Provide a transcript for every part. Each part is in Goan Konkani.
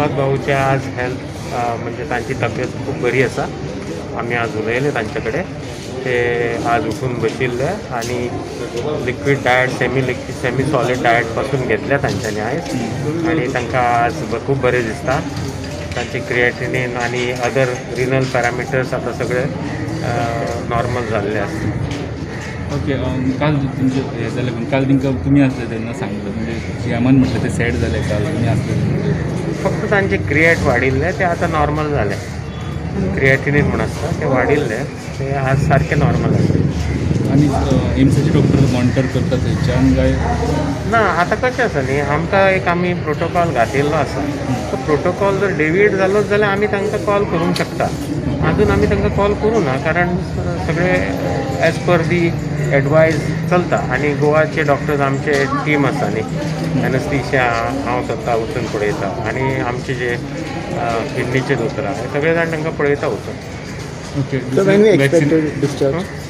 श्रीपाद भाऊचे आज हेल्थ म्हणजे तांची तब्येत खूब बरी आसा. आमी आज उलयले तांचे कडेन. ते आज उठून बशिल्ले आनी liquid diet semi solid diet पासून घेतल्या तांच्यांनी आयज आनी तांकां आज खूब बरें दिसता. तांचे क्रिएटिनीन आनी अदर रिनल पॅरामिटर्स आतां सगळे नॉर्मल जाल्ले आसा. ओके, काल तुमचें हें जालें पण काल तांकां तुमी आसले तेन्ना सांगलें म्हणजे जीएमान म्हटलें ते सॅड जाले काल तुमी आसले. फक्त तांचे क्रिएट वाडिल्ले ते आतां नॉर्मल जाले. क्रिएटिनीन म्हूण आसता ते वाडिल्ले ते आज सारके नॉर्मल आसा. आनी एम्साचे डॉक्टर मॉनिटर करता थंयच्यान काय ना? आतां कशें आसा न्ही, आमकां एक आमी प्रोटोकॉल घातिल्लो आसा. तो प्रोटोकॉल जर डेविएट जालोच जाल्यार आमी तांकां कॉल करूंक शकता. अजून आमी तांकां कॉल करूं ना कारण सगळे एज पर दी एडवायज चलता. आनी गोवाचे डॉक्टर्स आमचे टीम आसा न्ही, एनस्थीशिया हांव स्वता वचून पळयता आनी आमचे जे किडनीचे दोतोर आहा सगळे जाण तांकां पळयता वचून. ओके,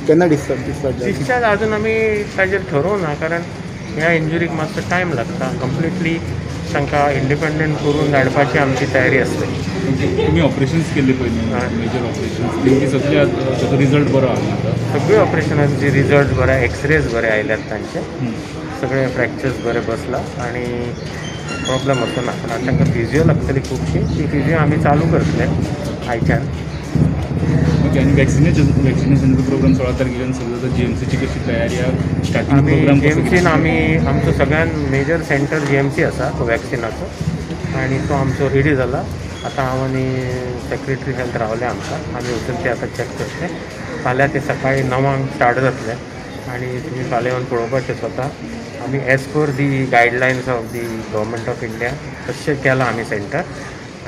केन्ना डिस्चार्ज? डिस्चार्ज अजून आमी ताजेर ठरोवना कारण ह्या इंजुरीक मातसो टायम लागता. कंप्लिटली तांकां इंडिपेंडंट करून धाडपाची आमची तयारी आसतली. तुमी ऑपरेशन्स केल्ले पयलीं, मेजर ऑपरेशन्स, तेंची सगळे ताचो रिजल्ट बरो आहा आतां? सगळे ऑपरेशनांचे रिजल्ट बरे, एक्सरेज बरे आयल्यात तांचे, सगळे फ्रॅक्चर्स बरे बसला आनी प्रॉब्लम असो ना. पूण आतां तांकां फिजियो लागतली खुबशी, ती फिजियो आमी चालू करतले आयच्यान. ओके, आनी वॅक्सिनेशनाचो प्रोग्राम 16 तारखेच्यान सुरू जाता. जीएमसीची कशी तयारी आहा? स्टार्टिंग प्रोग्राम जीएमसीन आमी आमचो सगळ्यान मेजर सेंटर जीएमसी आसा तो वॅक्सिनाचो आनी तो आमचो रेडी जाला. आतां हांव आनी सेक्रेटरी हेल्थ रावले आमकां, आमी वचून ते आतां चॅक करतले. फाल्यां ते सकाळीं 9 स्टार्ट जातले आनी तुमी फाल्यां येवन पळोवपाचें स्वता. आमी as per the guidelines of the government of India तशें केलां आमी सेंटर.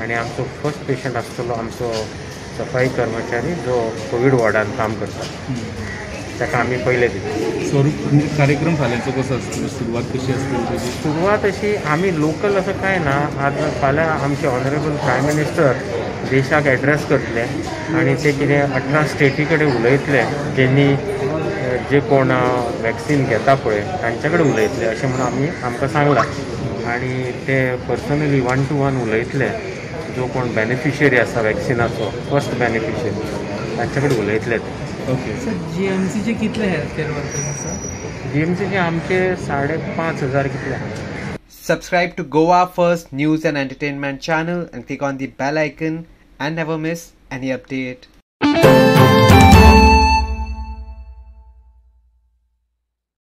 आनी आमचो फर्स्ट पेशंट आसतलो आमचो सफाई कर्मचारी जो कोवीड वॉर्डान काम करता, ताका आमी पयले दितले. स्वरूप म्हणजे कार्यक्रम फाल्यांचो कसो आसतलो, सुरवात कशी आसतली? सुरवात अशी आमी लोकल असं कांय ना. आज फाल्यां आमचे ऑनरेबल प्रायम मिनिस्टर देशाक एड्रेस करतले आनी ते कितें 18 स्टेटी कडेन उलयतले, जेन्नी जे कोण वॅक्सिन घेता पळय तांचे कडेन उलयतले अशें म्हणून आमी आमकां सांगलां. आनी ते पर्सनली 1 to 1 उलयतले, जो कोण बेनिफिशियरी आसा वॅक्सिनाचो फर्स्ट बेनिफिशियरी तांचे कडेन उलयतले ते. ओके सर, जीएमसीचे कितले हेल्थ केअर वर्कर्स आसा? जीएमसीचे आमचे 5,500 कितले आहा. Subscribe to Goa First News and Entertainment channel and click on the bell icon and never miss any update.